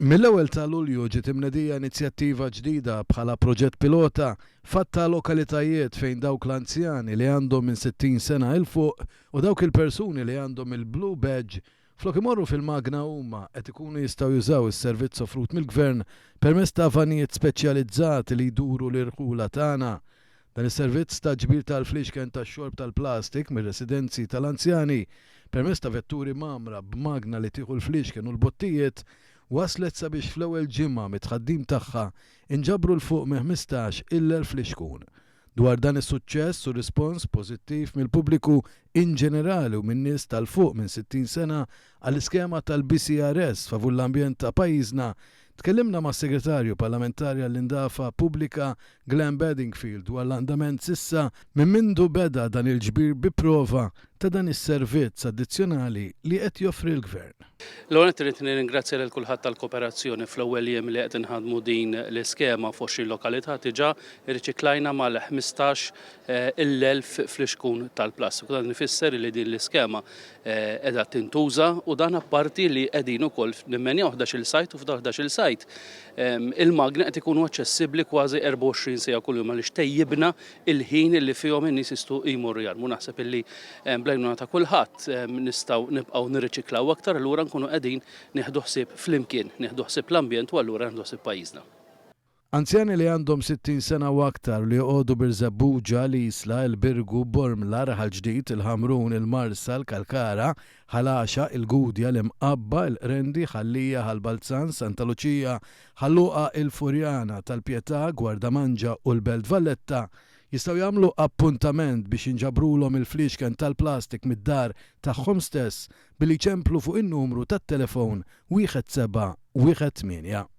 Mill-ewwel ta' Lulju ġiet imnedija inizjattiva ġdida bħala proġett pilota f'għadd ta' lokalitajiet fejn dawk l-anzjani li għandhom minn 60 sena 'il fuq u dawk il-persuni li għandhom il-Blue Badge flok imorru fil-magna huma qed ikunu jistgħu jużaw is-servizz offrut mill-Gvern permezz ta' vanijiet speċjalizzati li jduru l-irħula tagħna. Dan is-servizz ta' ġbir tal-fliexken tax-xorb tal-plastik mir-residenzi tal-anzjani permezz ta' vetturi mgħammra b'magna li tieħu l-fliexken u l-bottijiet wasslet sabiex fl-ewwel ġimgħa mit-tħaddim tagħha inġabru 'l fuq minn 15,000 flixkun. Dwar dan is-suċċess u rispons pożittiv mill-pubbliku inġenerali u min-nies ta' 'l fuq minn 60 sena għall-iskema tal-BCRS favur l-ambjent ta' pajjiżna, tkellimna mas-Segretarju Parlamentari għall-Indafa Pubblika Glenn Bedingfield dwar l-andament s'issa minn mindu beda dan il-ġbir bi prova ta' dan is-servizz addizzjonali li qed joffri l-Gvern. L-ewwel nett irrid nirringrazzja lil kulħadd tal-kooperazzjoni fl-ewwel jiem li qed inħaddmu din l-iskema f'20 lokalità diġà irriċiklajna mal-15 il-elf flixkun tal-plastiku. Dan ifisser li din l-iskema qiegħda tintuża u dan apparti li qegħdin ukoll nimmenjaw 11-il sajt u f'dawn 11-il sajt il-magni qed ikunu aċċessibbli kważi 24 siegħa kuljum għaliex tejjibna il-ħin li fihom in-nies jistgħu jmorru jarmu. Naħseb illi bl-għajnuna ta' kulħadd nistgħu nibqgħu nirriċiklaw aktar allura nkunu qegħdin nieħdu ħsieb flimkien, nieħdu ħsieb l-ambjent u allura nieħdu ħsieb pajjiżna. Anzjani li għandhom 60 sena u aktar u li joqogħdu Birżebbuġa, l-Isla, il-Birgu, Bormla, Raħal Ġdid, il-Ħamrun, il-Marsa, il-Kalkara, Ħal Għaxaq, il-Gudja, l-Imqabba, il-Qrendi, Ħal Lija, Ħal Balzan, Santa Luċija, Ħal Luqa, il-Furjana, Tal-Pietà, Gwardamanġa u l-Belt Valletta jistgħu jagħmlu appuntament biex jinġabrulhom il-fliexken tal-plastik mid-dar tagħhom stess billi jċemplu fuq in-numru tat-telefon 1718.